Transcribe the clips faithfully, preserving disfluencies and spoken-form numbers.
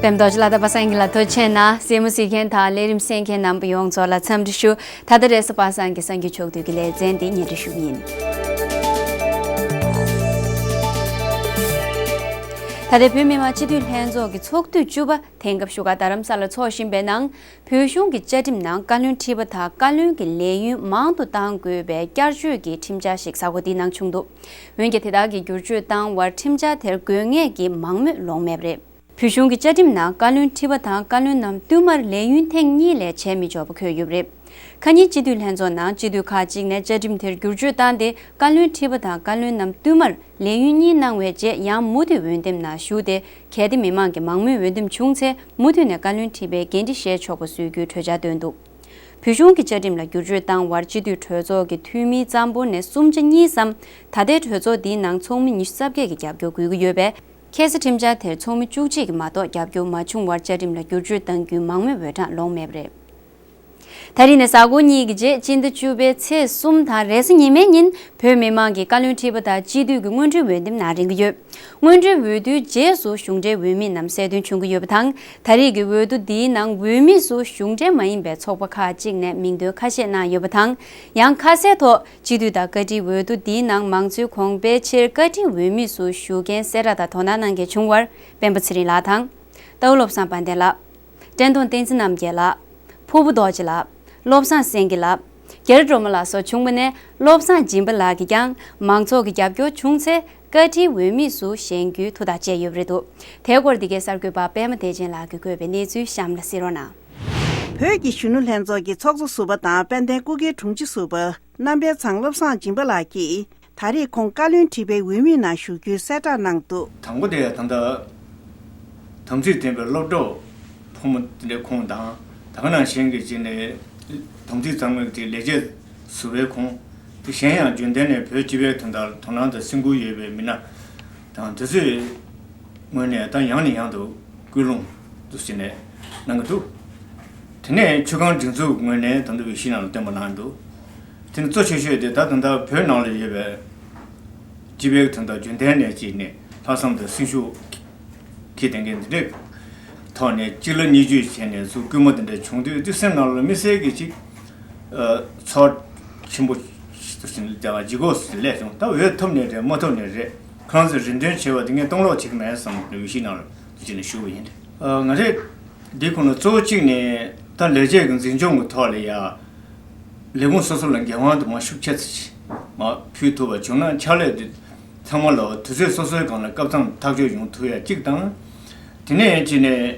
པད་མ་རྡོ་རྗེ་ལགས་དང་པ་སངས་སྐྱིད་ལགས་ཐུགས་རྗེ་གནང་། གསན་མུ་གཟིགས་མཁན་དང་ལས་རིམ་གསན་མཁན་རྣམ་པ་ཡོངས་རྫོགས་ལ་འཚམས་འདྲི་ཞུ། ད་ལྟ་རེས་གཟའ་པ་སངས་ཀྱི་གསར་འགྱུར་ཕྱོགས་བསྡུས་ཀྱི་ལེ་ཚན་འདི་སྙན་སྒྲོན་ཞུ་གི་ཡིན། ད་ལྟའི་བོད་མི་མང་སྤྱི་འཐུས་ལྷན་ཚོགས་ཀྱི་ཚོགས་དུས་བཅུ་པ་དེང་སྐབས་བཞུགས་སྒར་རྡ་རམ་ས་ལར་འཚོགས་བཞིན་པའི་ནང་། བོད་གཞུང་གི་བཅའ་ཁྲིམས་ནང་བཀའ་བློན་ཁྲི་པ་དང་བཀའ་བློན་གྱི་ལས་ཡུན་མང་དུ་གཏང་དགོས་པའི་བསྐྱར་བཅོས་ཀྱི་ཁྲིམས་འཆར་ཞིག་གཟའ་འཁོར་འདིའི་ནང་བྱུང་འདུག། འོན་ཀྱང་དེ་དག་གི་བསྒྱུར་བཅོས་བཏང་བར་ཁྲིམས་འཆར་དེར་དགོས་ངེས་ཀྱི་མང་མོས་ལོང་མེད་པ་རེད། བོད་གཞུང་གི་བཅའ་ཁྲིམས་ནང་བཀའ་བློན་ཁྲི་པ་དང་བཀའ་བློན་རྣམས་བསྟུད་མར་ལས་ཡུན་ཐེངས་གཉིས་ལས་བྱེད་མི་ཆོག་པ་འཁོད་ཡོད་པ་རེད། ཁ་ཉིན་སྤྱི་འཐུས་ལྷན་ཚོགས་ནང་སྤྱི་འཐུས་ཁག་ཅིག་ནས་བཅའ་ཁྲིམས་དེར་བསྒྱུར་བཅོས་བཏང་སྟེ་བཀའ་བློན་ཁྲི་པ་དང་བཀའ་བློན་རྣམས་བསྟུད་མར་ལས་ཡུན་གཉིས་གནང་བའི་རྗེས་ཡང་མུ་མཐུད་འོས་འདེམས་ནང་ཞུགས་ཏེ། གལ་ཏེ་མི་མང་གི་མང་མོས་འོས་འདེམས་བྱུང་ཚེ་མུ་མཐུད་ནས་བཀའ་བློན་ཁྲི་པའི་འགན་འཁྲི་བཞེས་ཆོག་པ་བཟོ་རྒྱུའི་གྲོས་འཆར་བཏོན་འདུག། བོད་གཞུང་གི་བཅའ་ཁྲིམས་ལ་བསྒྱུར་བཅོས་བཏང་བར་སྤྱི་འཐུས་གྲོས་ཚོགས་ཀྱི་འཐུས་མིའི་རྩ་འབོར་ནས་གསུམ་ཆ་གཉིས་ཙམ་ད་ལྟའི་གྲོས་ཚོགས་འདིའི་ནང་ཚོགས་མི་ཉི་ཤུ་རྩ་བརྒྱད་ཀྱིས་རྒྱབ་སྐྱོར་དགོས་ཀྱི་ཡོད་པས། ཁ་སང་ཁྲིམས་འཆར་དེར་ཚོགས་མི་བཅུ་གཅིག་གིས་མ་གཏོགས་རྒྱབ་སྐྱོར་མ་བྱུང་བར་བཅའ་ཁྲིམས་ལ་བསྒྱུར་བཅོས་གཏང་རྒྱུའི་མང་མོས་འོས་གྲངས་ལོངས་མེད་པ་རེད། ད་རིང་ནས་གཟའ་འཁོར་གཉིས་ཀྱི་རྗེས་སྤྱི་ཟླ་བཅུ་པའི་ཚེས་གསུམ་དང་རེས་གཟའ་ཉི་མའི་ཉིན་བོད་མི་མང་གིས་བཀའ་བློན་ཁྲི་པ་དང་སྤྱི་འཐུས་ཀྱི་སྔོན་འགྲོའི་འོས་འདེམས་གནང་རན་གྱི་ཡོད། སྔོན་འགྲོའི་འོས་བསྡུའི་རྗེས་སུ་གཞུང་འབྲེལ་འོས་མི་རྣམས་གསལ་སྟོན་བྱུང་གི་ཡོད་པ་དང་། ད་རེས་ཀྱི་འོས་བསྡུ་འདིའི་ནང་འོས་མི་ཚོ་གཞུང་འབྲེལ་མ་ཡིན་པའི་ཚོགས་པ་ཁག་ཅིག་ནས་མིང་འདོན་ཁ་ཤས་གནང་ཡོད་པ་དང་། ཡང་ཁ་གསལ་ཐོག་སྤྱི་འཐུས་དང་བཀའ་ཁྲིའི་འོས་བསྡུ་འདིའི་ནང་མང་གཙོའི་གོང་འཕེལ་ཆེད་བཀའ་ཁྲིའི་འོས་མི་ཚོ་ཞུགས་མཁན་གསལ་བསྒྲགས་དང་དོ་སྣང་གནང་མཁན་བྱུང་བར་སྤེན་པ་ཚེ་རིང་ལགས་དང་། རྟའུ་བློ་བཟང་དཔལ་ལྡན་ལགས། བཀྲས་མཐོང་བསྟན་འཛིན་རྣམ་རྒྱལ་ལགས། ཕུར་བུ་རྡོ་རྗེ་ལགས། བློ་བཟང་སེང་གེ་ལགས། རྒྱ་རི་སྒྲོལ་མ་ལགས་སོགས་བྱུང་བ་ནས་བློ་བཟང་སྦྱིན་པ་ལགས་ཀྱིས་ཀྱང་མང་ཚོགས་ཀྱི་རྒྱབ་སྐྱོར་བྱུང་ཚེ་བཀའ་ཁྲིའི་འོས་མི་ཚོ་བཞེངས་རྒྱུའི་ཐུགས་ཐག་བཅད་ཡོད་པ་རེད་འདུག། དེའི་སྐོར་འདི་གའི་གསར་འགོད་པ་པད་མ་བདེ་ཆེན་ལགས་ཀྱིས་བཀོད་པའི་གནས་ཚུལ་གཤམ་ལ་གཟིགས་རོགས་གནང་། བོད་ཀྱི་གཞོན་ནུ་ལྷན་ཚོགས་ཀྱི་ཚོགས་གཙོ་ཟུར་པ་དང་དཔལ་ལྡན་སྐུ་སྒེར་དྲུང་ཆེ་ཟུར་པ་རྣམ་པའི་ཚང་བློ་བཟང་སྦྱིན་པ་ལགས་ཀྱིས། ད་རེས་ཁོང་བཀའ་བློན་ཁྲི་པའི་འོས་མི་ནང་ཞུགས་རྒྱུའི་གསལ་བསྒྲགས་གནང་འདུག། དང་པོ་དེ་ད་ལྟ་དམ་ཚིག་འཐེན་པའི་སློབ་གྲོགས་ཕོ་མོ་དེ་འདྲའི་ཁོང་དང་། ད་ག་ནང་བཞིན་གྱི་ཅིག་ནས་དམ་ཚིག་གཙང་མའི་དེ་ལས་བྱེད་ཟུར་པའི་ཁོང་དེ། གཞན་ཡང་རྒྱུན་ལྡན་ནས་བོད་སྤྱི་པའི་དོན་དག་དོ་སྣང་དང་སེམས་ཁུར་ཡོད་པའི་མི་སྣ་དང་དེ་ཚོས། ངོས་ནས་ད་ཡང་ནས་ཡང་དུ་སྐུལ་སློང་དུ་ཕྱིན་ནས་གནང་གི་འདུག། དེ་ནས་ཆུ་སྒང་སྒྲིག་འཛུགས་ངོས་ནས་ད་ལྟ་འོས་གཞི་ནང་ལ་བཏོན་པ་གནང་འདུག། དེ་ནས་གཙོ་ཆེ་ཤོས་དེ་ད་ད་ལྟ་བོད་ནང་ལ་ཡོད་པའི་སྤྱི་པའི་དོན་དག་རྒྱུན་ལྡན་ནས་ཅིག་ནས་ལྷག་བསམ་དང་སེམས་ཤུགས་ཀྱིས་ལྡན་མཁན་འདི་འདྲའི་ཐོག་ནས་གཅིག་ལ་གཉིས་བརྗོད་བྱས་ནས་ཚུར་སྐུལ་མ་དེ་འདྲ་བྱུང་དུས་དེ་སེམས་ནང་ལ་དམིགས་བསལ་གྱི་ཅིག་ཚོར་ཆེན་པོ་ཞིག་ལ་ལྗིད་ཁོག་སླེབས་བྱུང་། ད་འོས་ཐོབ་ནའི་རེད་མ་ཐོབ་ནའི་རེད། ཁོང་ཚོས་རེ་འདུན་བྱས་པ་དེ་ངས་སྟོང་ལོག་བྱེད་ཀྱི་མེད་བསམ་འོས་གཞི་ནང་ལ་དུ་ཕྱིན་ནས་ཞུགས་པ་ཡིན། ང་རེད། འདིའི་ཁོངས་ལ་གཙོ་བོ་གཅིག་ནི་ད་ལས་བྱེད་ཀྱི་འཛིན་སྐྱོང་གི་ཐོག་ལ་ཡ་ལས་ཁུངས་སོ་སོ་ལ་འགན་དབང་དུ་མ་ཤུགས་ཆེ་ཙམ་ཞིག་མ་ཕུལ་ཐུབ་པ་བྱུང་ན་ཕྱག་ལས་དེ་ཚང་མ་ལ་དུས་ཚོད་སོ་སོའི་སྒང་ལ་སྐབས་མཚམས་ཐག་གཅོད་ཡོང་ཐུབ་ཡ་གཅིག་དང་། དེ་ནས་ཅི་ནས་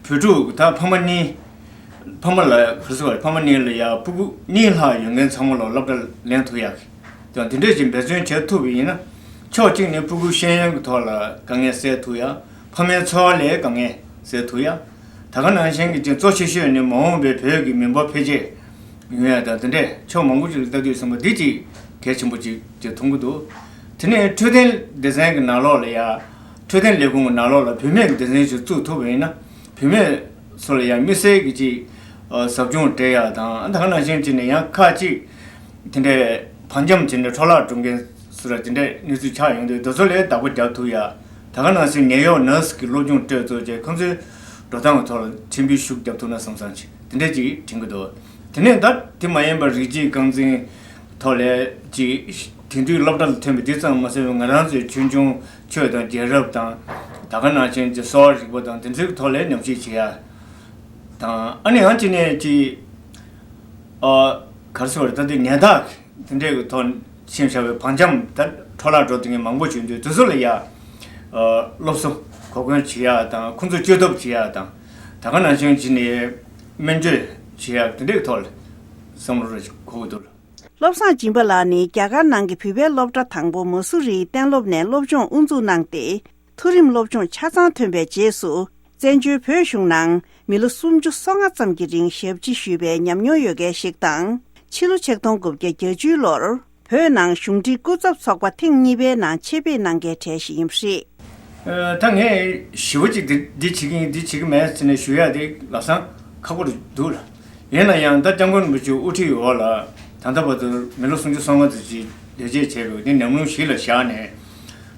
བོད་ཕྲུག་ད་ཕ་མ་གཉིས། ཕ་མ་ལ་ག་རེ་ཟེར་བ་རེད། ཕ་མ་གཉིས་ལ་ཡ་སྤུ་གུ་གཉིས་ལྷག་ཡོད་མཁན་ཚང་མ་ལ་སློབ་གྲྭ་ལེན་ཐུབ་ཡག་གི་དང་དེ་འདྲས་ཀྱི་འབད་བརྩོན་བྱེད་ཐུབ་པ་ཡིན་ན། ཕྱོགས་གཅིག་ནས་སྤུ་གུ་ཤེས་ཡོན་གྱི་ཐོག་ལ་དཀའ་ངལ་སེལ་ཐུབ་ཡག་ཕ་མའི་འཚོ་བ་ལ་དཀའ་ངལ་སེལ་ཐུབ་ཡག་ད་ག་ནང་བཞིན་གྱི་གཙོ་ཆེ་ཤོས་ནི་མ་འོངས་པའི་བོད་ཀྱི་མི་འབོར་འཕེལ་རྒྱས་ཡོང་ཡག་དང་དེ་འདྲས་ཕྱོགས་མང་པོ་ཅིག་ལ་ལྟ་དུས་ཙམ་པ་འདི་གཅིག་གལ་ཆེན་པོ་ཅིག་ཅིག་མཐོང་གི་འདུག། དེ་ནས་འཕྲོད་བསྟེན་སྡེ་ཚན་གྱི་ནང་ལོགས་ལ་ཡ། འཕྲོད་བསྟེན་ལས་ཁུངས་ཀྱི་ནང་ལོགས་ལ་བུད་མེད་ཀྱི་སྡེ་ཚན་ཞིག་བཙུགས་ཐུབ་པ་ཡིན་ན། བུད་མེད་ཚོ་ལ་ཡང་དམིགས་བསལ་གྱི་ཅིག་ཟབ་སྦྱོང་སྤྲད་ཡག་དང་ད་ག་ནང་བཞིན་བྱས་ནས་ཡང་ཁག་ཅིག་དེ་འདྲའི་བར་འཁྱམས་བྱས་ནས་འཕྲོ་བརླག་འགྲོ་མཁན་ཚོ་ལ་དེ་འདྲའི་གནས་ཚུལ་ཆགས་ཡོང་དུས་དེ་ཚོ་ལ་བདག་པོ་རྒྱབ་ཐུབ་ཡག་ད་ག་ནང་བཞིན་ནད་གཡོག་ནར་སི་གི་སློབ་སྦྱོང་སྤྲད་ཚོ་བྱས་ཁོང་ཚོའི་འགྲོ་སྟངས་ཀྱི་ཐོག་ལ་ཕྱིན་པའི་ཤུགས་རྒྱབ་ཐུབ་ན་བསམ་བསམ་ཅིག་དེ་འདྲ་ཅིག་དྲན་གྱི་འདུག། དེ་ནས་ད་དེ་མ་ཡིན་པར་རིགས་གཅིག་རྐང་འཛིན་ཐོག་ལས་ཀྱི་དེང་དུས་སློབ་གྲྭ་ལ་ཐོན་པའི་འདི་ཙམ་མ་ཟད་པའི་ང་རང་ཚོའི་ཆོས་འབྱུང་ཆོས་དང་རྒྱལ་རབས་དང་ད་ག་ནང་བཞིན་གྱི་གསོ་བ་རིག་པ་དང་དེ་ཚོའི་ཐོག་ལས་ཉམས་ཞིབ་བྱེད་ཡ་དང་ཨ་ནི་ཡང་གཅིག་ནས་ཀྱི་ཨ་ག་རེ་ཟེར་བ་རེད། ད་དེ་ནད་རྟགས་དེ་འདྲའི་གི་ཐོག་ཕྱིན་བཞག་པའི་བར་འཁྱམས་ད་འཕྲོ་བརླག་འགྲོ་དེ་ངས་མང་པོ་བྱུང་དུས་དེ་ཚོ་ལ་ཡ་ཨ་སློབ་གསོ་གོ་སྐོན་བྱེད་ཡ་དང་ཁོང་ཚོ་བཅོས་ཐབས་བྱེད་ཡ་དང་ད་ག་ནང་བཞིན་གྱི་ནས་སྨན་བཅོས་བྱེད་ཡ་དེ་འདྲའི་གི་ཐོག་ལ་བསམ་བློ་རེ་འཁོར་གི་འདུག། བློ་བཟང་སྦྱིན་པ་ལགས་ནི་རྒྱ་གར་ནང་གི་བོད་པའི་སློབ་གྲྭ་དང་པོ་མ་སུ་རིའི་གཏན་སློབ་ནས་སློབ་སྦྱོང་དབུ་འཛུགས་གནང་སྟེ། མཐོ་རིམ་སློབ་སྦྱོང་ཆ་ཚང་ཐོན་པའི་རྗེས་སུ། བཙན་བྱོལ་བོད་གཞུང་ནང་མི་ལོ་སུམ་ཅུ་སོ་ལྔ་ཙམ་གྱི་རིང་ཞབས་ཕྱི་ཞུས་པའི་ཉམས་མྱོང་ཡོད་མཁན་ཞིག་དང་། ཕྱི་ལོ་ཆིག་སྟོང་དགུ་བརྒྱ་བརྒྱད་ཅུ་ལོར་བོད་ནང་གཞུང་འབྲེལ་སྐུ་ཚབ་ཚོགས་པ་ཐེངས་གཉིས་པའི་ནང་ཆེད་ཕེབས་གནང་མཁན་གྲས་ཤིག་ཡིན་པ་རེད། ཨ། ད་ངས་ཞེ་པོ་ཅིག་འདི་འདི་བྱེད་ཀྱི་ཡིན་འདི་བྱེད་ཀྱི་མེད་ཟེར་ནས་ཞུ་ཡ་དེ་ལམ་སང་ཁག་པོ་རེད་འདུག་ལ། ཡིན་ན་ཡང་ད་སྐྱབས་མགོན་རིན་པོ་ཆེའི་དབུ་ཁྲིད་འོག་ལ་ད་ལྟ་བར་དུ་མི་ལོ་སུམ་ཅུ་སོ་ལྔ་ཙམ་ཅིག་ལས་བྱེད་བྱས་པའི་དེ་ཉམས་མྱོང་ཞིག་ལ་བཞག་ནས་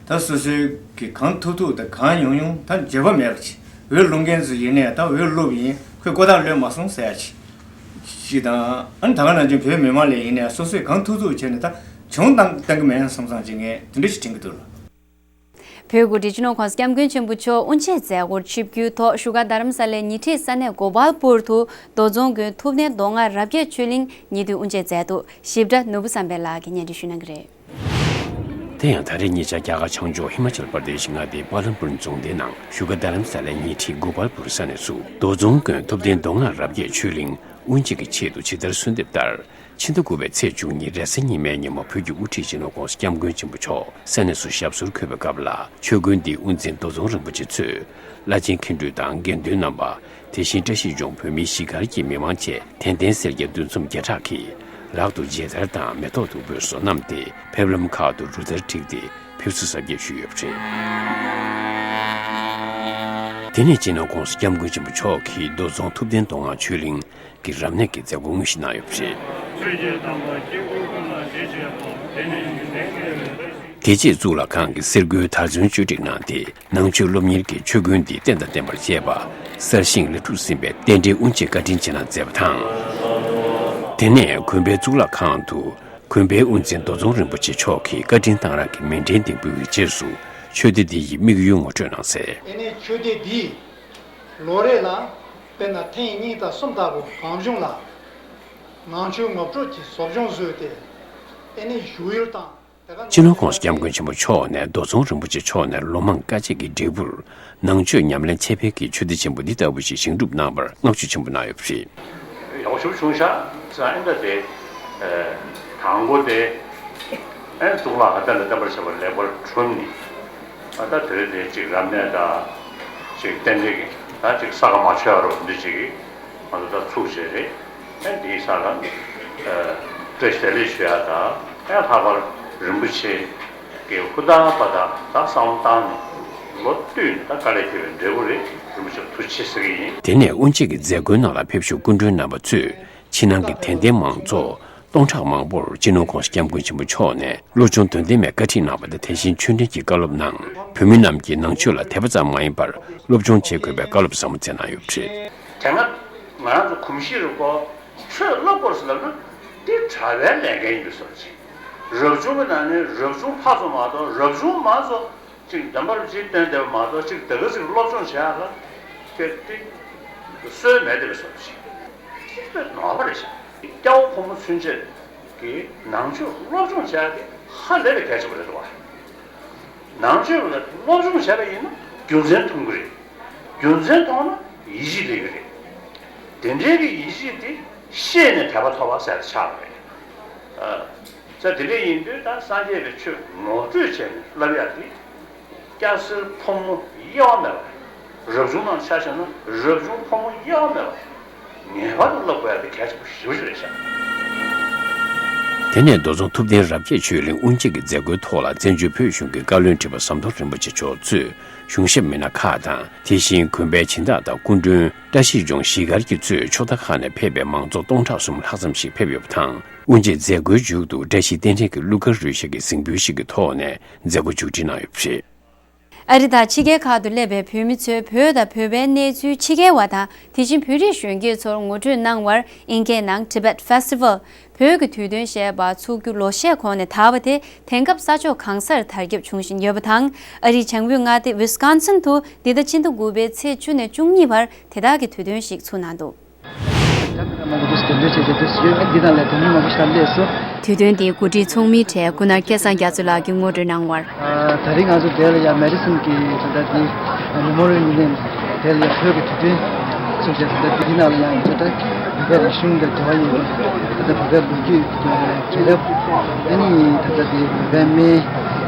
ད་སོ་སོའི་གི་གང་ཐུབ་ཐུབ་དང་གང་ཡོང་ཡོང་ད་འགྱོད་པ་མེད་པ་ཅིག་ འོས་བླུག་མཁན་ཚོ་ཡིན་ནའི་ད་འོས་བླུགས་ཡིན། ཁོས་ཀོ་ཐག་ལོན་མ་སོང་ཟེར་ཡ་ཅིག་ཅིག་དང་། ཨ་ནི་ད་ག་ནང་བཞིན་བོད་མི་མང་ལ་ཡིན་ནའི་སོ་སོས་གང་ཐུབ་ཐུབ་བྱས་ནས་ད་གྱོང་བཏང་བཏང་གི་མེད་བསམ་བསམ་ཅིག་ངས་དེ་འདྲ་ཞིག་དྲན་གྱི་འདུག་ལ། བོད་ཀྱི་སྤྱི་ནོར་༸གོང་ས་༸སྐྱབས་མགོན་ཆེན་པོ་མཆོག་དབུ་འབྱེད་མཛད་སྒོར་ཆིབས་བསྒྱུར་ཐོག་བཞུགས་སྒར་རྡ་རམ་ས་ལའི་ཉེ་འཁྲིས་ས་གནས་གོ་པལ་པུར་དུ་མདོ་རྫོང་དགོན་ཐུབ་བསྟན་མདོ་སྔགས་རབ་རྒྱས་ཆོས་གླིང་ཉེ་དུས་དབུ་འབྱེད་མཛད་འདུག། ཞིབ་ཕྲ་ནོར་བུ་བསམ་འཕེལ་ལགས་ཀྱིས་སྙན་སྒྲོན་ཞུ་གནང་གི་རེད། དེ་ཡང་ད་རེས་ཉེ་ཆར་རྒྱ་གར་བྱང་ཕྱོགས་ཧི་མ་ཅལ་པར་དེ་ཤི་མངའ་སྡེའི་པ་ལམ་པུར་རྫོང་སྡེའི་ནང་བཞུགས་སྒར་རྡ་རམ་ས་ལའི་ཉེ་འཁྲིས་གོ་པལ་པུར་ས་གནས་སུ་མདོ་རྫོང་དགོན་ཐུབ་བསྟན་མདོ་སྔགས་རབ་རྒྱས་ཆོས་གླིང་དབུ་འབྱེད་ཀྱི་ཆེད་དུ་ཇི་ལྟར་གསོལ་འདེབས་ལྟར། ཕྱི་ཟླ་དགུ་པའི་ཚེས་བཅུ་གཉིས་རེས་གཟའ་ཉི་མའི་ཉིན་མོ་བོད་ཀྱི་དབུ་ཁྲིད་སྤྱི་ནོར་༸གོང་ས་༸སྐྱབས་མགོན་ཆེན་པོ་མཆོག་ས་གནས་སུ་ཞབས་སོར་འཁོད་པའི་སྐབས་ལ། ཆོས་དགོན་འདིའི་དབུ་འཛིན་མདོ་རྫོང་རིན་པོ་ཆེ་གཙོས་བླ་ཆེན་མཁན་སྤྲུལ་དང་དགེ་འདུན་རྣམ་པ། དེ་བཞིན་བཀྲ་ཤིས་ལྗོངས་བོད་མིའི་གཞིས་སྒར་གྱི་མི་མང་བཅས་དད་ལྡན་སེར་སྐྱ་འདུ་འཛོམས་བརྒྱ་ཕྲག་གིས་ལག་ཏུ་མཇལ་དར་དང་མེ་ཏོག་བདུག་སྤོས་སོགས་བསྣམས་ཏེ། ཕེབས་ལམ་ཁག་ཏུ་རུ་དར་བསྒྲིགས་ཏེ་ཕེབས་བསུ་གཟབ་རྒྱས་ཞུས་ཡོད་པ་རེད། དེ་ནས་སྤྱི་ནོར་༸གོང་ས་༸སྐྱབས་མགོན་ཆེན་པོ་མཆོག་གིས་མདོ་རྫོང་ཐུབ་བསྟན་མདོ་སྔགས་ཆོས་གླིང་གི་རབ་གནས་ཀྱི་མཛད་སྒོ་དངོས་གཞི་གནང་ཡོད་པ་རེད། དེ་རྗེས་གཙུག་ལག་ཁང་གི་གསེར་སྒོའི་དར་ཚོན་བཅོས་སྒྲིག་གནང་སྟེ། ནང་ཆོས་སློབ་གཉེར་གྱི་ཆོས་དགོན་འདིའི་རྟེན་དང་བརྟེན་པར་བཅས་པ་གསར་བཞེངས་ལས་གྲུབ་ཟིན་པའི་རྟེན་འབྲེལ་དབུ་འབྱེད་བཀའ་དྲིན་ཆེ་གནང་མཛད་པ་དང་། དེ་ནས་དགོན་པའི་གཙུག་ལག་ཁང་དུ་དགོན་པའི་དབུ་འཛིན་མདོ་རྫོང་རིན་པོ་ཆེ་མཆོག་གིས་བཀའ་དྲིན་གཏང་རག་གི་མཎྜལ་འདེགས་འབུལ་བའི་རྗེས་སུ་ཆོས་སྡེ་འདི་ཡི་དམིགས་ཡུལ་ངོ་སྤྲོད་གནང་གསལ། ཨེ་ནི་ཆོས་སྡེ་འདིས་ལོ་རེ་ལ་དཔེར་ན་ཐེངས་གཉིས་དང་གསུམ་ལྟ་བུ་གང་བྱུང་ལ་ནང་ཆོས་ངོ་སྤྲོད་ཀྱི་ཟབ་སྦྱོང་བཟོས་ཏེ། ཨེ་ནི་བཞུགས་ཡུལ་དང་། སྤྱི་ནོར་༸གོང་ས་༸སྐྱབས་མགོན་ཆེན་པོ་མཆོག་ནས་མདོ་རྫོང་རིན་པོ་ཆེ་མཆོག་ནས་ལོ་མང་དཀའ་སྤྱད་ཀྱི་འབྲས་བུར། ནང་ཆོས་ཉམས་ལེན་ཆེད་ཕེབས་ཀྱིས་ཆོས་སྡེ་ཆེན་པོ་འདི་ལྟ་བུ་ཞིག་བཞེངས་གྲུབ་གནང་བར་བསྔགས་བརྗོད་ཆེན་པོ་གནང་ཡོད་པ་རེད། ཡག་ཤོས་བྱུང་ཤག་ཟེར། ཨེ་འདྲ་དེ། དང་པོ་དེ། ཨེ་གཙུག་ལག་ཁང་རྟེན་དང་བརྟེན་པར་བྱ་བ་ལེགས་པར་གྲུབ་ནས། ཨ་ད་དེ་རེད། དེ་གཅིག་རབ་གནས་དང་། གཅིག་རྟེན་འབྲེལ་གྱི་ད་གཅིག་ས་ག་མ་ཆོད་ཡ་རོགས་འདི་གཅིག་གིས། ང་ཚོ་ད་ཚུགས་བྱས་རེད། ཨ་འདིའི་ས་ལ་བཀྲ་ཤིས་བདེ་ལེགས་ཞུ་ཡ་དང་། ཨ་ལྷག་པར་རིན་པོ་ཆེ་གི་ཧུར་ཐག་པ་དང་ད་བསམ་བློ་བཏང་ནས་ལོ་བསྟུད་ནས་ད་དཀའ་ལས་ཐེབས་པའི་འབྲས་བུ་རེད། རིན་པོ་ཆེ་ཐུགས་རྗེ་ཆེ་ཟེར་གི་ཡིན། དེ་ནས་དབུ་འབྱེད་ཀྱི་མཛད་སྒོའི་ནང་ལ་ཕེབས་བཞུགས་སྐུ་མགྲོན་རྣམ་པ་ཚོས་ཕྱི་ནང་གི་དད་ལྡན་མང་ཚོགས་སྟོང་ཕྲག་མང་པོར་སྤྱི་ནོར་༸གོང་ས་༸སྐྱབས་མགོན་ཆེན་པོ་མཆོག་ནས་བློ་སྦྱོང་དོན་ལྡན་མའི་བཀའ་ཁྲིད་གནང་བ་དང་། དེ་བཞིན་ཆོས་འབྲེལ་གྱི་བཀའ་སློབ་ནང་བོད་མི་རྣམས་ཀྱིས་ནང་ཆོས་ལ་དད་པ་ཙམ་མ་ཡིན་པར་སློབ་སྦྱོང་བྱེད་དགོས་པའི་བཀའ་སློབ་ཟབ་མོ་སྩལ་གནང་ཡོད་པ་རེད། དེ་སྔ་ང་རང་ཚོ་གོམས་གཤིས་རེད་ཁོ། ཆོས་བསླབ་དགོས་ཟེར་ལབ་ན་འདི་གྲྭ་པའི་ལས་འགན་ཡིན་པའི་བཟོ་འདྲ་ཅིག། རབ་བྱུང་གི་ནང་ནས་རབ་བྱུང་ཕར་ཚུར་མ་གཏོགས། རབ་བྱུང་མ་ཚོ་གཅིག་འདོན་པར་གཅིག་སྟོན་བསྡད་པ་མ་གཏོགས། གཅིག་དེ་ག་ཅིག་སློབ་སྦྱོང་བྱེད་ཡག་ལ་དེ་དེ་སྲོལ་མེད་བསྡད་པའི་བཟོ་འདྲ་ཅིག། དེ་དཔེ་ནོར་བ་རེད་ཤག། སྐྱ་བོ་ཕོ་མོ་ཚུན་ཆད་ཀྱི་ནང་ཆོས་སློབ་སྦྱོང་བྱེད་ཡག་དེ་ཧ་ལས་པའི་གལ་ཆེན་པོ་རེད་འདུག་བ། ནང་ཆོས་ལ་སློབ་སྦྱོང་བྱས་པ་ཡིན་ན་རྒྱུ་མཚན་མཐོང་གི་རེད། རྒྱུ་མཚན་མཐོང་ན་ཡིད་ཆེས་སླེབས་ཀྱི་རེད། དེ་འདྲའི་གི་ཡིད་ཆེས་དེ་ཤེས་ནས་དད་པ་ཐོབ་པ་ཟེར་ཆགས་པ་རེད། ཨ། ས་དེ་འདྲ་ཡིན་དུས་ད་སངས་རྒྱས་པའི་ཆོས་ངོ་སྤྲོད་བྱས་ནས་བསླབ་ཡག་དེ་སྐྱ་སེར་ཕོ་མོ་དབྱེ་བ་མེད་པ། རབ་བྱུང་ནང་ཆ་བཞག་ན་རབ་བྱུང་ཕོ་མོ་དབྱེ་བ་མེད་པ། ངེས་པར་དུ་བསླབ་དགོས་ཡ་དེ་གལ་ཆེན་པོ་ཞེ་པོ་ཞིག་རེད་ཤག། དེ་ནས་མདོ་རྫོང་ཐུབ་བསྟན་རབ་རྒྱས་ཆོས་གླིང་དབུ་འབྱེད་ཀྱི་མཛད་སྒོའི་ཐོག་ལ་བཙན་བྱོལ་བོད་གཞུང་གི་བཀའ་བློན་ཁྲི་པ་ཟམ་གདོང་རིན་པོ་ཆེ་མཆོག་གཙོས་གཞུང་ཞབས་མི་སྣ་ཁག་དང་། དེ་བཞིན་དགོན་པའི་སྦྱིན་བདག་དང་སྐུ་མགྲོན། བཀྲ་ཤིས་ལྗོངས་གཞིས་སྒར་གྱི་གཙོས་ཕྱོགས་མཐའ་ཁག་ནས་ཕེབས་པའི་མང་ཚོགས་སྟོང་ཕྲག་གསུམ་ལྷག་ཙམ་ཞིག་ཕེབས་ཡོད་པ་དང་། དབུ་འབྱེད་མཛད་སྒོའི་མཇུག་ཏུ་བཀྲ་ཤིས་རྟེན་འབྲེལ་གྱི་གླུ་གར་རོལ་ཆ་གི་གཟིགས་འབུལ་ཞིག་གི་ཐོག་ནས་མཛད་སྒོ་མཇུག་སྒྲིལ་གནང་ཡོད་པ་རེད། ཨ་རི་དང་ཕྱི་རྒྱལ་ཁག་ཏུ་སླེབས་པའི་བོད་མི་ཚོས་བོད་དང་བོད་པའི་གནས་ཚུལ་ཕྱི་རྒྱལ་བ་དང་། དེ་བཞིན་བོད་རིགས་གཞོན་སྐྱེས་ཚོར་ངོ་སྤྲོད་གནང་བར་ཨིན་སྐད་ནང་Tibet Festival། བོད་ཀྱི་དུས་སྟོན་ཞེས་པ་ཚུགས་རྒྱུ་ལོ་ཤས་གོང་ནས་དར་བ་དེ་དེང་སྐབས་ས་ཕྱོགས་གང་སར་དར་ཁྱབ་བྱུང་བཞིན་ཡོད་པ་དང་། ཨ་རིའི་བྱང་བུའི་མངའ་སྡེ་ཝི་སི་ཀོན་སིན་དུ་འདི་ཟླ་ཕྱི་ཟླ་དགུ་པའི་ཚེས་བཅུ་ནས་བཅུ་གཉིས་བར་དེ་དག་གི་དུས་སྟོན་ཞིག་ཚུགས་གནང་འདུག། དུས་སྟོན་དེའི་གོ་སྒྲིག་ཚོགས་མི་གྲས་སྐུ་ན་སྐལ་བཟང་རྒྱ་མཚོ་ལགས་ཀྱིས་ངོ་སྤྲོད་གནང་བར། ཨ། ད་རིང་ང་ཚོ་དེ་ལ་ཡང་མེ་ཌི་སོན་གྱི་ད་ལྟ་དེ་མེ་མོ་རི་ཡལ་མུ་ཛི་ཡམ་དེ་ལ་ཡང་བོད་ཀྱི་དུས་སྟོན་ཚུགས་བྱས། ད་ལྟ་དེ་ནང་ལ་ཡང་ད་ལྟ་བོད་པའི་རིག་གཞུང་དང་འབྲེལ་བ་ཡོད་པའི་ད་ལྟ་བོད་པའི་ལོ་རྒྱུས་རྒྱལ་རབས། ཨ་ནི་ད་ལྟ་དེ་བོད་པའི་སྨན།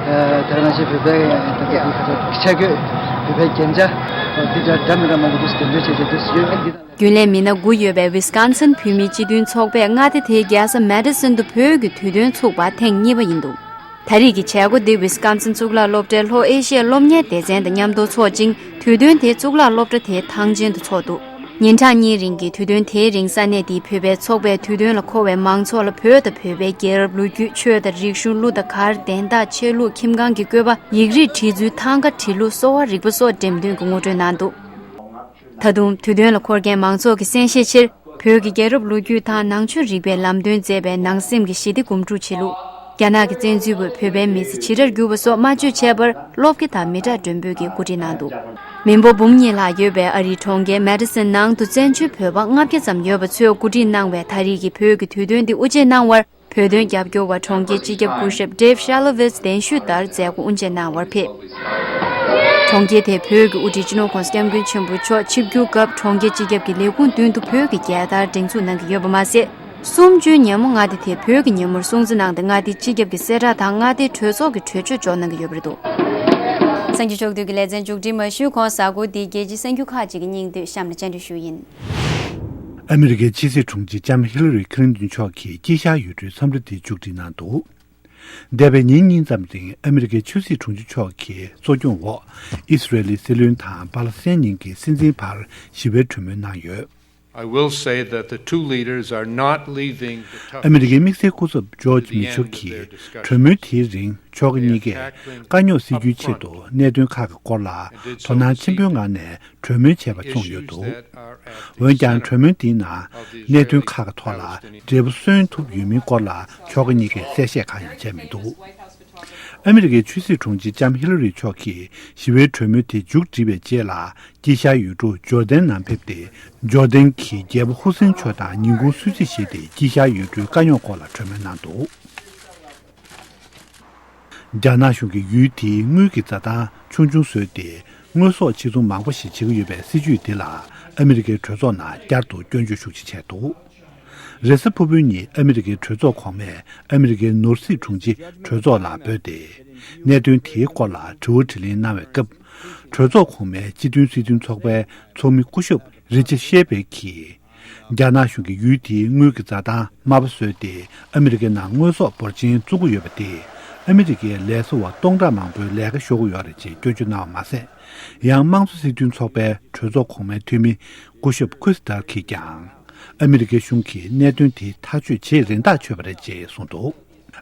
ཨ། དེ་ནང་བཞིན་བོད་པའི་ད་ལྟ་དེ་ད་ལྟ་ཆས་གོས། བོད་པའི་རྒྱན་ཆ། དེ་འདྲ་འདྲ་མི་འདྲ་མང་པོ་འདུག་ཟེར། དེ་འདྲ་བྱས་བྱས་འདུག་ཟེར། ཡོད་ཨ་འདི་དང་། རྒྱུན་ལས་མི་སྣ་དགུ་ཡོད་པའི་ཝི་སི་ཀོན་སིན་བོད་མིའི་སྤྱི་མཐུན་ཚོགས་པས་མངའ་སྡེ་དེའི་རྒྱལ་ས་མེ་ཌི་སོན་དུ་བོད་ཀྱི་དུས་སྟོན་ཚུགས་པ་ཐེངས་གཉིས་པ་ཡིན་འདུག། ད་རེས་ཀྱི་བྱེད་སྒོ་འདི་ཝི་སི་ཀོན་སིན་གཙུག་ལག་སློབ་གྲྭའི་ལྷོ་ཨེ་ཤི་ཡའི་སློབ་གཉེར་སྡེ་ཚན་དང་མཉམ་དུ་འཚོགས་ཅིང་། དུས་སྟོན་དེ་གཙུག་ལག་སློབ་གྲྭ་དེའི་ཐང་ཆེན་དུ་འཚོགས་འདུག། ཉིན་གྲངས་གཉིས་རིང་གི་དུས་སྟོན་དེའི་རིང་ས་གནས་འདིའི་བོད་པའི་ཚོགས་པས་དུས་སྟོན་ལ་འཁོར་བའི་མང་ཚོགས་ལ་བོད་དང་བོད་པའི་རྒྱལ་རབས་ལོ་རྒྱུས། ཆོས་དང་རིག་གཞུང་། གླུ་དང་གར། བདེན་རྟགས། ཆས་ལུགས། ཁྱིམ་ཁང་གི་བཀོད་པ། ཡིག་རིགས། བྲིས་རྩོལ། ཐང་ག་འབྲི་ལུགས། གསོ་བ་རིག་པ་སོགས་འགྲེམས་སྟོན་གྱི་ངོ་སྤྲོད་གནང་འདུག། ད་དུང་དུས་སྟོན་ལ་འཁོར་མཁན་མང་ཚོགས་ཀྱི་གསན་ཤེས་ཕྱིར། བོད་ཀྱི་རྒྱལ་རབས་ལོ་རྒྱུས་དང་ནང་ཆོས་རིག་པའི་ལམ་སྟོན་མཛད་པའི་ནང་སེམས་ཀྱི་ཞི་བདེ་སྒོམ་སྒྲུབ་བྱེད་ལུགས། རྒྱ་ནག་གི་བཙན་འཛུལ་བས་བོད་པའི་མི་ཚེ་ཇི་ལྟར་འགྱུར་བ་སོགས་སྨྲ་བརྗོད་བྱས་པར་སློབ་དགེ་དང་མི་གྲངས་མགྲོན་འབོད་ཀྱིས་གོ་སྒྲིག་གནང་འདུག་མི་འབོར་འབུམ་གཉིས་ལྷག་ཡོད་པའི་ཨ་རིའི་གྲོང་ཁྱེར་མེ་ཏི་སོན་ནང་དུ་བཙན་བྱོལ་བོད་པ་ལྔ་བརྒྱ་ཙམ་ཡོད་པ་ཚོས་གོ་སྒྲིག་གནང་བའི་ད་རེས་ཀྱི་བོད་ཀྱི་དུས་སྟོན་འདི་དབུ་འབྱེད་གནང་བར། བོད་དོན་རྒྱབ་སྐྱོར་བ་གྲོང་ཁྱེར་སྤྱི་ཁྱབ་སྐུ་ཞབས་Dave Shalavis་གདན་ཞུས་ལྟར་མཛད་སྒོ་དབུ་འབྱེད་གནང་བར་ཕེབས། གྲོང་ཁྱེར་དེའི་བོད་ཀྱི་དབུ་ཁྲིད་སྤྱི་ནོར་༸གོང་ས་༸སྐྱབས་མགོན་ཆེན་པོ་མཆོག་ཆིབས་བསྒྱུར་སྐབས་གྲོང་ཁྱེར་སྤྱི་ཁྱབ་ཀྱི་ལས་ཁུངས་མདུན་དུ་བོད་ཀྱི་རྒྱལ་དར་སྒྲེང་འཛུགས་གནང་གི་ཡོད་པ་མ་ཟད། གསུམ་བཅུའི་ཉིན་མོ་མངའ་སྡེ་དེའི་བོད་ཀྱི་ཉིན་མོར་སྲུང་བརྩི་གནང་སྟེ་མངའ་སྡེའི་སྤྱི་ཁྱབ་ཀྱི་གསལ་བསྒྲགས་དང་མངའ་སྡེའི་གྲོས་ཚོགས་ཀྱི་གྲོས་ཆོད་འཇོག་གནང་གི་ཡོད་པ་རེད་འདུག་གསར་འགྱུར་ཕྱོགས་བསྡུས་ཀྱི་ལེ་ཚན་མཇུག་སྒྲིལ་མ་ཞུས་གོང་གཟའ་འཁོར་འདིའི་རྒྱལ་སྤྱིའི་གསར་འགྱུར་ཁག་ཅིག་གི་སྙིང་བསྡུས་གཤམ་ལ་སྤྱན་འབུལ་ཞུ་ཡིན། ཨ་མི་རི་ཀའི་ཕྱི་སྲིད་དྲུང་ཆེ་ལྕམ་ཧི་ལ་རི་ཁི་ལིན་ཏོན་མཆོག་གིས་དཀྱིལ་ཤར་ཡུལ་གྲུའི་འཚམས་འདྲི་དེ་མཇུག་སྒྲིལ་གནང་འདུག་འདས་པའི་ཉིན་གཉིས་ཙམ་རིང་ཨ་མི་རི་ཀའི་ཕྱི་སྲིད་དྲུང་ཆེ་མཆོག་གིས་གཙོ་སྐྱོང་འོག་ཨི་སི་རེལ་སྲིད་བློན་དང་པ་ལ་སི་ཐན་གྱི་སྲིད་འཛིན་བར་ཞི་བའི་གྲོས་མོལ་གནང་ཡོད། I will say that the two leaders are not leaving the talks. ཨ་མི་རི་ཀའི་དམིགས་བསལ་སྐུ་ཚབ་ཇོརྗ་མི་ཆོལ་གྱིས་གྲོས་མོལ་དེའི་རིང་ཕྱོགས་གཉིས་ཀས་དཀའ་རྙོག་སེལ་རྒྱུའི་ཆེད་དུ་གནད་དོན་ཁག་གི་སྐོར་ལ་དོ་སྣང་ཆེན་པོའི་ངང་ནས་གྲོས་མོལ་བྱས་པ་མཚོན་ཡོད་འདུག་འོན་ཀྱང་གྲོས་མོལ་འདིའི་ནང་གནད་དོན་ཁག་གི་ཐོག་ལ་འབྲས་བུ་སོན་ཐུབ་ཡོད་མིན་སྐོར་ལ་ཕྱོགས་གཉིས་ཀས་གསལ་བཤད་གང་ཡང་བྱས་མི་འདུག་ཨ་མི་རི་ཀའི་ཕྱི་སྲིད་དྲུང་ཆེ་ལྕམ་ཧི་ལ་རི་མཆོག་གིས་ཞི་བའི་གྲོས་མོལ་དེ་མཇུག་བསྒྲིལ་བའི་རྗེས་ལ་དཀྱིལ་ཤར་ཡུལ་གྲུ་ཇོར་ཌན་ནང་ཕེབས་ཏེ། ཇོར་ཌན་གྱི་རྒྱལ་པོ་ཧུ་སེན་མཆོག་དང་ཉིན་གུང་གསོལ་ཚིགས་བཞེས་ཏེ་དཀྱིལ་ཤར་ཡུལ་གྲུའི་དཀའ་རྙོག་སྐོར་ལ་གྲོས་མོལ་གནང་འདུག་རྒྱ་ནག་གཞུང་གིས་ཡུལ་དེའི་དངུལ་གྱི་འཛའ་ཐང་ཆུང་ཆུང་བཟོས་ཏེ། དངོས་ཟོག་ཕྱིར་ཚོང་མང་པོ་ཞིག་བྱེད་ཀྱི་ཡོད་པའི་སྲིད་ཇུས་དེ་ལ་ཨ་མི་རི་ཀའི་གྲོས་ཚོགས་ནང་བསྐྱར་དུ་སྐྱོན་བརྗོད་ཤུགས་ཆེ་བྱས་འདུག་རེས་གཟའ་ཕུར་བུའི་ཉིན་ཨ་མི་རི་ཀའི་གྲོས་ཚོགས་གོང་མས་ཨ་མི་རི་ཀའི་ནོར་སྲིད་དྲུང་ཆེ་གྲོས་ཚོགས་ལ་འབོད་དེ། གནད་དོན་དེའི་སྐོར་ལ་དྲི་བ་དྲིས་ལན་གནང་བའི་སྐབས། གྲོས་ཚོགས་གོང་མའི་སྤྱི་མཐུན་སྲིད་དོན་ཚོགས་པའི་ཚོགས་མི་སྐུ་ཞབས་རི་ཅར་ཤེ་བེག་གིས། རྒྱ་ནག་གཞུང་གིས་ཡུལ་དེའི་དངུལ་གྱི་འཛའ་ཐང་དམའ་བ་བཟོས་ཏེ་ཨ་མི་རི་ཀའི་ནང་དངོས་ཟོག་འབོར་ཆེན་བཙོང་གི་ཡོད་པ་དེས་ཨ་མི་རི་ཀའི་ལས་བཟོ་བ་སྟོང་ཕྲག་མང་པོའི་ལས་ཀ་ཤོར་གྱི་ཡོད་རེད་ཅེས་སྐྱོན་བརྗོད་གནང་བ་མ་ཟད། ཡང་དམངས་གཙོ་སྲིད་དོན་ཚོགས་པའི་གྲོས་ཚོགས་གོང་མའི་འཐུས་མི་སྐུ་ཞབས་ཁུ་སི་ཏར་གྱིས་ཀྱང་། ཨ་མི་རི་ཀའི་གཞུང་གིས་གནད་དོན་དེ་ཐག་གཅོད་བྱེད་རན་ཐག་ཆོད་པ་རེད་ཅེས་གསུངས་འདུག་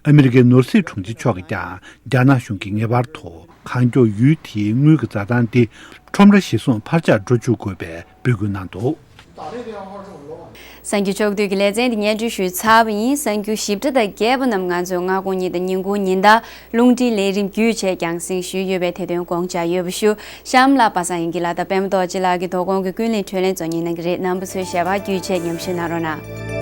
ཨ་མི་རི་ཀའི་ནོར་སྲིད་དྲུང་ཆེ་མཆོག་གིས་ཀྱང་རྒྱ་ནག་གཞུང་གིས་ངེས་པར་དུ་གང་མགྱོགས་ཡུལ་དེའི་དངུལ་གྱི་འཛའ་ཐང་འདི་ཁྲོམ་ར་གཞི་བཟུང་འཕར་ཆག་འགྲོ་བཅུག་དགོས་པའི་འབོད་སྐུལ་གནང་འདུག་གསར་འགྱུར་ཕྱོགས་བསྡུས་ཀྱི་ལེ་ཚན་འདི་སྙན་སྒྲོན་ཞུས་ཚར་བ་ཡིན། གསར་འགྱུར་ཞིབ་ཕྲ་དང་རྒྱས་པ་རྣམས་ང་ཚོའི་སྔ་དགོང་ཉིན་དང་ཉིན་གུང་ཉིན་ལྟར་རླུང་འཕྲིན་ལས་རིམ་བརྒྱུད་བཅས་རྒྱང་སྲིང་ཞུས་ཡོད་པས་དེ་དོན་དགོངས་འཇགས་ཡོད་པ་ཞུ། གཤམ་ལ་པ་སངས་དབྱངས་སྐྱིད་ལགས་དང་པད་མ་རྡོ་རྗེ་ལགས་ཀྱིས་དོ་དགོང་གི་ཀུན་གླེང་འཕྲིན་ལས་གཙོ་གཉེར་གནང་གི་རེད། རྣམ་པ་ཚོས་ཞལ་པར་བརྒྱུད་བཅས་ཉམས་ཞིབ་གནང་རོགས་གནང་།